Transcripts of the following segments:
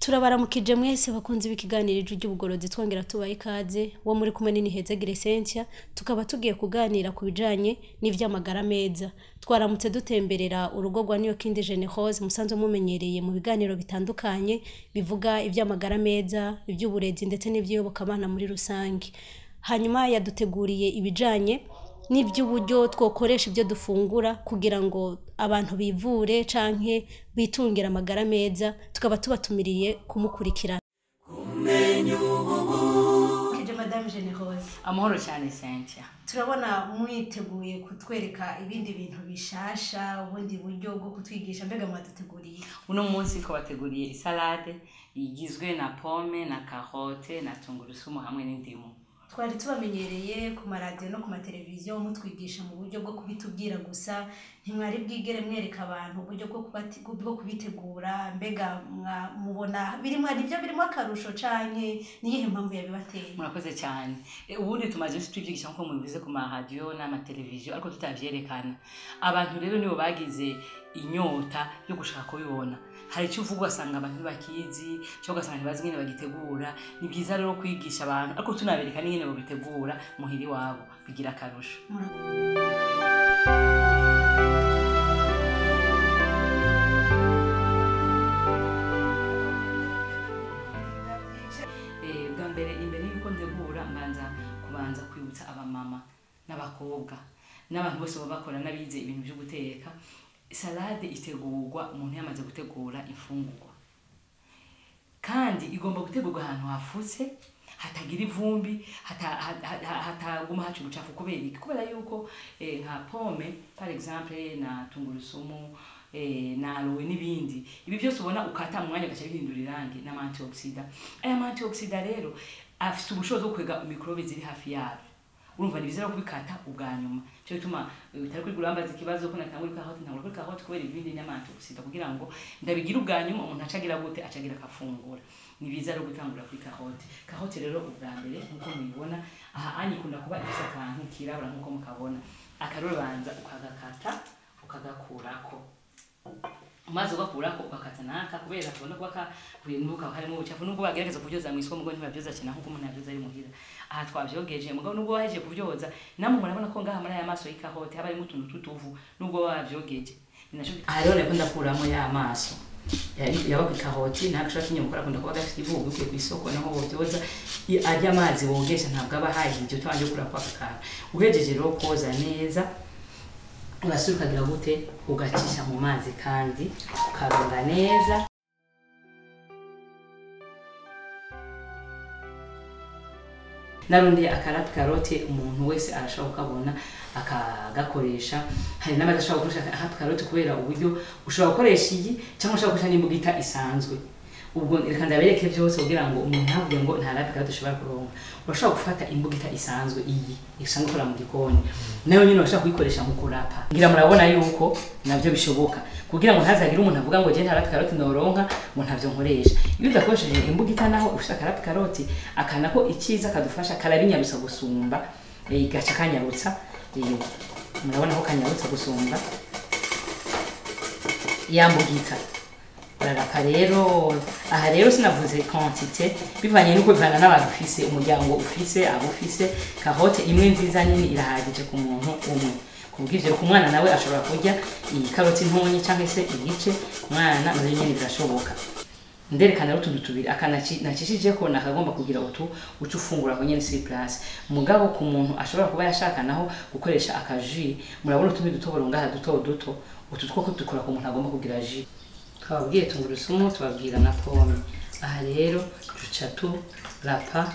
Turabaramukije mwese bakunze ibikiganiro Ijwi ry'Ubugorozi, twongera tubaha ikaze. Wo muri kumwe ni Nihezagire Cynthia, tukaba tugiye kuganira ku bijanye n'ivy'amagara meza. Twaramutse dutemberera urugo rwa Niyokindi Generose, musanzwe mumenyereye mu biganiro bitandukanye bivuga ivy'amagara meza, ivy'uburezi ndetse n'ivy'iyobokamana muri rusange. Hanyuma yaduteguriye ibijanye n'ivy'uburyo twokoresha ibyo dufungura kugira ngo abantu bivure canke bitungire amagara meza, tukaba tubatumiriye kumukurikirana. Kije Madame Generose. Amahoro cyane, Cynthia. Turabona mwiteguye kutwereka ibindi bintu bishasha, ubundi buryo bwo kutwigisha. Mbega mwaduteguriye? Uno munsi twabateguriye isalade igizwe na pomme na carotte na tungurusumu hamwe n'indimu. Twari tubamenyereye ku maradiyo no ku mateleviziyo mutwigisha mu buryo bwo kubitubwira gusa, ntimwari bwigere mwereka abantu uburyo bwo kubitegura. Mbega mubona birimo nibyo birimo akarusho, canke niyihe mpamvu yabibateye? Murakoze cyane. Ubundi tumaze iminsi tubyigisha nkuko mubivuze ku maradiyo n'amateleviziyo, ariko tutavyerekana. Abantu rero nibo bagize inyota yo gushaka kubibona. Hari icyo uvuga ugasanga abantu ntibakizi, cyangwa ugasanga ntibazi ingene bagitegura. Ni byiza rero kwigisha abantu, ariko tunabereka n'ingene babitegura muhira iwabo, bigira akarusho. Bwa mbere, imbere y'uko ntegura, mbanza kubanza kwibutsa abamama n'abakobwa n'abantu bose baba bakora n'abize ibintu byo guteka: salade itegurwa umuntu yamaze gutegura imfungurwa, kandi igomba gutegurwa ahantu hafutse, hatagira ivumbi, hataguma haca ubucafu. Kubera iki? Kubera yuko nka pomme par exemple na tungurusumu, na aloe n'ibindi, ibi byose ubona ukata mu mwanya ugaca bihindura irangi, n'ama antioxydants. Aya ma antioxydants rero afite ubushobozi bwo kwega microbe ziri hafi yabyo. Urumva ni byiza rero kubikata ubwa nyuma. Cyo bituma bitari kuri urambaza ikibazo ko natangura kuri carotte, ntangura kuri carotte kubera ibindi n'ama antioxydants, kugira ngo ndabigira ubwa nyuma, umuntu acagira gute? Acagira akafungura. Ni byiza rero gutangura kuri carotte. Carotte rero ubwa mbere, nkuko mubibona aha anyi, ikunda kuba ifise akantu kirabura nkuko mukabona. Akarubanza ukagakata, ukagakurako. Umaze ugakurako, ugakata naka, kubera tubona kuba kavuye harimo ubucafu, nubwo bagerageza kubyoza mu isoko, mugo ntibabyoza cyane nkuko umuntu yabyoza ari muhira. Aha twavyogeje, mugabo nubwo wahejeje kubyoza, namwe murabona ko ngaha muri aya maso y'ikarote haba harimo utuntu tw'utuvu nubwo wavyogeje. Ni naco aha rero niko ndakuramo ya maso yaba ku ikaroti. Ntabwo ushobora kinyamukuru akunda kuba gafite ivu bikuye ku isoko, naho wobyoza arya amazi wogesha ntabwo aba ahagije utabanje gukura kwa aka kantu. Uhejeje rero koza neza, urasubira ukagira gute? Ugacisha mu mazi kandi ukarunga neza. Narondeye akarate carotte, umuntu wese arashobora kukabona akagakoresha. Hari n'abadashobora gukoresha akarate carotte kubera uburyo. Ushobora gukoresha iyi, cyangwa ushobora gukoresha n'imbugita isanzwe. Ubwo reka ndabereke byose kugira ngo umuntu ntavuge ngo nta râpe carotte ushobora kuronka. Urashobora gufata imbugita isanzwe, iyi isanzwe ikora mu gikoni, nayo nyine urashobora kuyikoresha mu kurapa. Ngira murabona yuko nabyo bishoboka, kugira ngo ntazagire umuntu avuga ngo je nta râpe carotte noronka, ngo ntavyo nkoresha. Iyo udakoresheje imbugita naho ufite akarâpe carotte, akana ko icyiza kadufasha karabinyarutsa gusumba, gaca kanyarutsa. Murabona ko kanyarutsa gusumba ya mbugita. Urarapa rero. Aha rero sinavuze quantité, bivanye nuko bivana n'abantu ufise, umuryango ufise, abo ufise. Carotte imwe nziza nini irahagije ku muntu umwe. Kubw'ivyo, ku mwana nawe ashobora kurya iyi karoti ntonyi cyangwa se igice, umwana nayo nyene birashoboka. Nderekana rero utuntu tubiri. Aka nacishijeko nakagomba kugira utu uca ufungura aho nyene sur place. Mugabo ku muntu ashobora kuba yashaka naho gukoresha akajus, murabona utundi dutoboro ngaha duto duto, utu two dukora ku muntu agomba kugira jus. Twababwiye tungurusumu, tubabwira na pomme. Aha rero duca turapa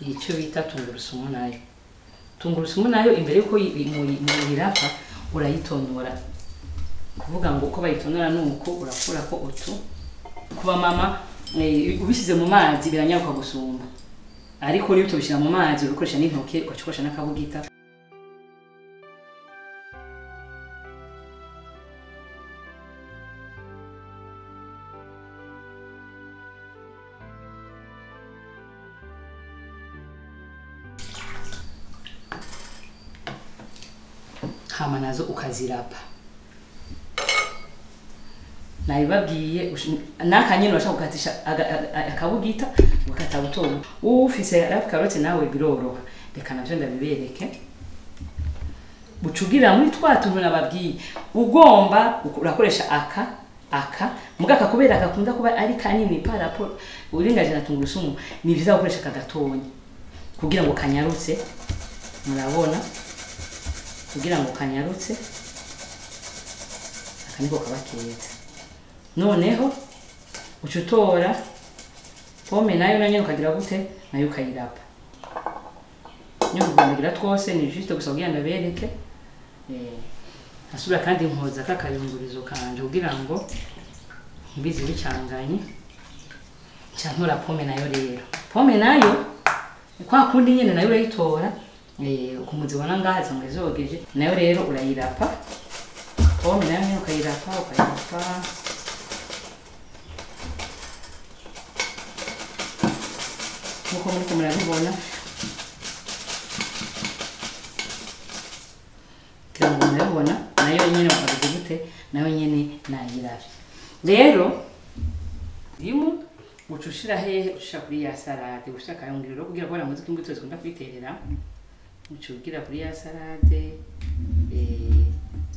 icyo bita tungurusumu. Nayo tungurusumu nayo, imbere yuko muyirapa, urayitonora. Kuvuga ngo uko bayitonora ni uko urakurako utu. Kuba mama ubishyize mu mazi biranyaruka gusumba, ariko niyo utobishyira mu mazi urikoresha n'intoke, ugaca ukoresha n'akabugita. Hama nazo ukazirapa. Nabibabwiye n'aka nyene urashobora gukatisha akabugita ugakata buto. Ufise rape carotte nawe biroroha. Reka navyo ndabibereke. Bucugira muri twa tuntu nababwiye. Ugomba urakoresha aka mugaka kubera gakunda kuba ari kanini par rapport uringaje na tungurusumu, ni vyiza gukoresha kagatonya kugira ngo kanyarutse. Murabona, kugira ngo kanyarutse aka niko kaba keza. Noneho uca utora pome nayo nanyene ukagira gute, nayo ukayirapa. Niyo kugira twose ni juste gusa kugira ndabereke. Asubira kandi nkoza kakayungurizo kanje kugira ngo mbizi bicanganye. Nca ntora pome nayo rero. Pome nayo kwa kundi nyene nayo urayitora, ukumuzibona ngaha zangwe zogeje, nayo rero urayirapa. Pome nayo nyene ukayirapa. Nkuko muriko murabibona. Murabibona nayo nyene ukabigira gute, nayo nyene nayiravye. Rero ndimu ucushira hehe, ucushira kuri ya salade, ucushira akayunguriro kugira ngo muzi ko imbuto zikunda kwiterera. Ucugira kuri ya salade,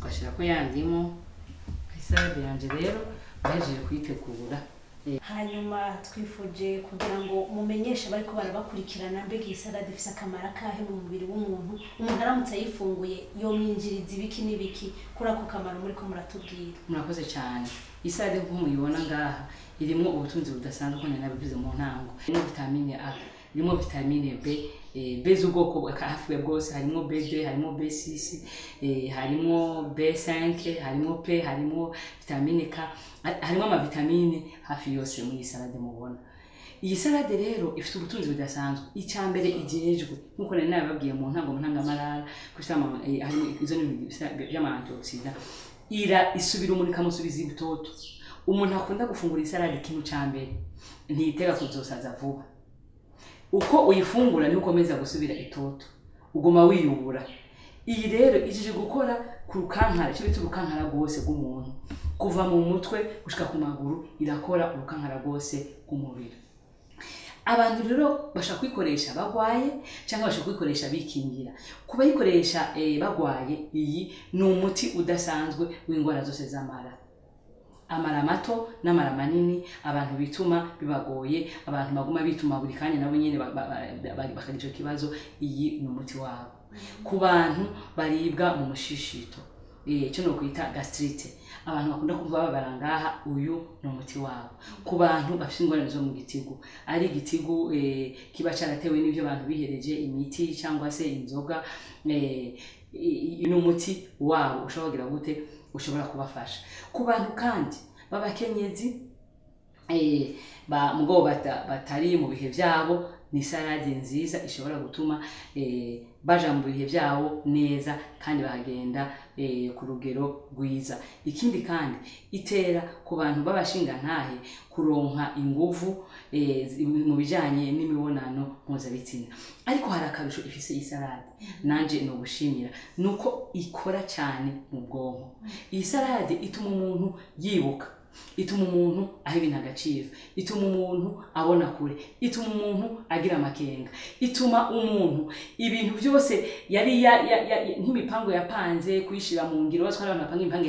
ugashirako ya ndimu. Salade yanje rero bahejeje kuyitegura. Hanyuma twifuje kugira ngo mumenyeshe bariko barabakurikirana, mbega iyi salade ifise akamaro akahe mu mubiri w'umuntu, umuntu aramutse ayifunguye yomwinjiriza ibiki n'ibiki kuri ako kamaro muriko muratubwira. Murakoze cyane. Iyi salade nk'uko muyibona ngaha irimwo ubutunzi budasanzwe nkuko nabivuze mu ntango. Irimo vitamine A, irimo vitamine B, B z'ubwoko hafi bwose, harimo B2, harimo B6, harimo B5, harimo P, harimo vitamine K, harimo amavitamine hafi yose muri iyi salade mubona. Iyi salade rero ifite ubutunzi budasanzwe. Icya mbere ijejwe nkuko nari nababwiye mu ntango, mu ntangamarara, ko harimo izo by'ama antioxidant, ira isubira umuntu ikamusubiza ibitoto. Umuntu akunda gufungura isalade, ikintu ca mbere ntiyitega kuzosaza vuba. Uko uyifungura ni ukomeza gusubira itoto, uguma wiyubura. Iyi rero ijije gukora ku rukankara, icyo bita urukankara rwose rw'umuntu, kuva mu mutwe gushika ku maguru, irakora urukankara rwose rw'umubiri. Abantu rero bashaka kuyikoresha bagwaye cyangwa bashaka kuyikoresha bikingira. Kubayikoresha bagwaye, iyi ni umuti udasanzwe w'indwara zose z'amara, amara mato n'amara manini. Abantu bituma bibagoye, abantu baguma bituma buri kanya nabo nyene bakagira ico kibazo, iyi ni umuti wabo. Ku bantu baribwa mu mushishito, icyo no kwita gastrite, abantu bakunda kumva bababara ngaha, uyu ni umuti wabo. Ku bantu bafite ingorane zo mu gitigu, ari igitigu kiba caratewe n'ivyo abantu bihereje imiti cyangwa se inzoga, ni umuti wabo ushobora kugira gute, ushobora kubafasha. Ku bantu kandi b'abakenyezi mugabo batari mu bihe byabo, ni salade nziza ishobora gutuma baja mu bihe byabo neza kandi bakagenda ku rugero rwiza. Ikindi kandi itera ku bantu b'abashingantahe kuronka inguvu mu bijanye n'imibonano mpuzabitsina. Ariko hari akarusho ifise iyi salade nanje no gushimira, nuko ikora cyane mu bwonko. Iyi salade ituma umuntu yibuka, ituma umuntu aha ibintu agaciro, ituma umuntu abona kure, ituma umuntu agira amakenga, ituma umuntu ibintu byose yari nk'imipango yapanze kuyishira mu ngiro, batwara abantu bapanga imipango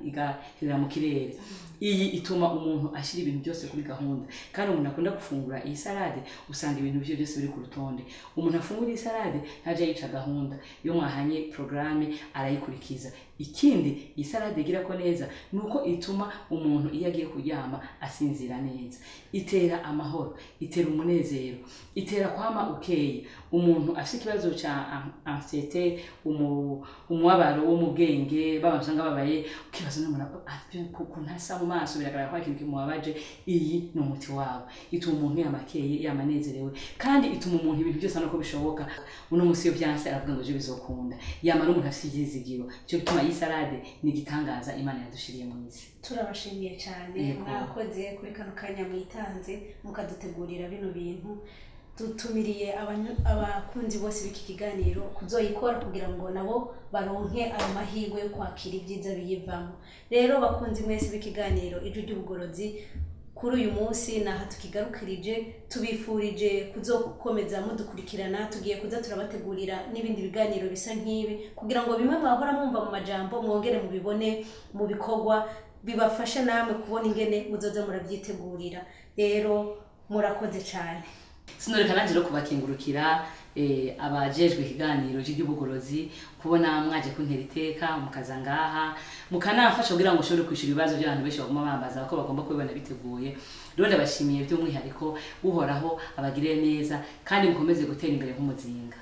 igaherera mu kirere. Iyi ituma umuntu ashyira ibintu byose kuri gahunda. Kandi umuntu akunda gufungura iyi salade usanga ibintu bye byose biri ku rutonde. Umuntu afungura iyi salade ntajya yica gahunda, iyo mwahanye programme arayikurikiza. Ikindi iyi salade igira ko neza nuko ituma umuntu iyo agiye kuryama asinzira neza. Itera amahoro, itera umunezero, itera kwama ukeye. Umuntu afite ikibazo ca anxiété, umubabaro wo mu bwenge, babantu usanga babaye, ukibaza n'umuntu ukuntu asa mu maso biragaragara ko hari ikintu kimubabaje, iyi ni umuti wabo. Ituma umuntu yamakeye, yamanezerewe, kandi ituma umuntu ibintu byose nuko bishoboka. Uno munsi iyo byanse aravuga ngo ejo bizokunda. Yamara umuntu afite ivyizigiro. Cyo gituma iyi salade ni igitangaza Imana yadushiriye mu isi. Turabashimiye cyane, mwakoze kuri kano kanya mwitanze mukadutegurira bino bintu. Dutumiriye abakunzi bose b'iki kiganiro kuzoyikora kugira ngo nabo baronke ayo mahirwe yo kwakira ibyiza biyivamo. Rero bakunzi mwese b'ikiganiro Ijwi ry'Ubugorozi, kuri uyu munsi naha tukigarukirije. Tubifurije kuzokomeza mudukurikirana. Tugiye kuza turabategurira n'ibindi biganiro bisa nk'ibi, kugira ngo bimwe mwahora mwumva mu majambo mwongere mubibone mu bikorwa, bibafashe namwe kubona ingene muzoza murabyitegurira. Rero murakoze cyane. Sinoreka nanjye rero kubakengurukira, abajejwe ikiganiro cy'iby'ubugorozi, kubona mwaje kuntera iteka mukaza ngaha, mukanamfasha kugira ngo ushobore kwishyura ibibazo by'abantu benshi baguma bambaza ko bagomba kubibona biteguye. Rero ndabashimiye by'umwihariko. Uhoraho abagirire neza kandi mukomeze gutera imbere nk'umuzinga.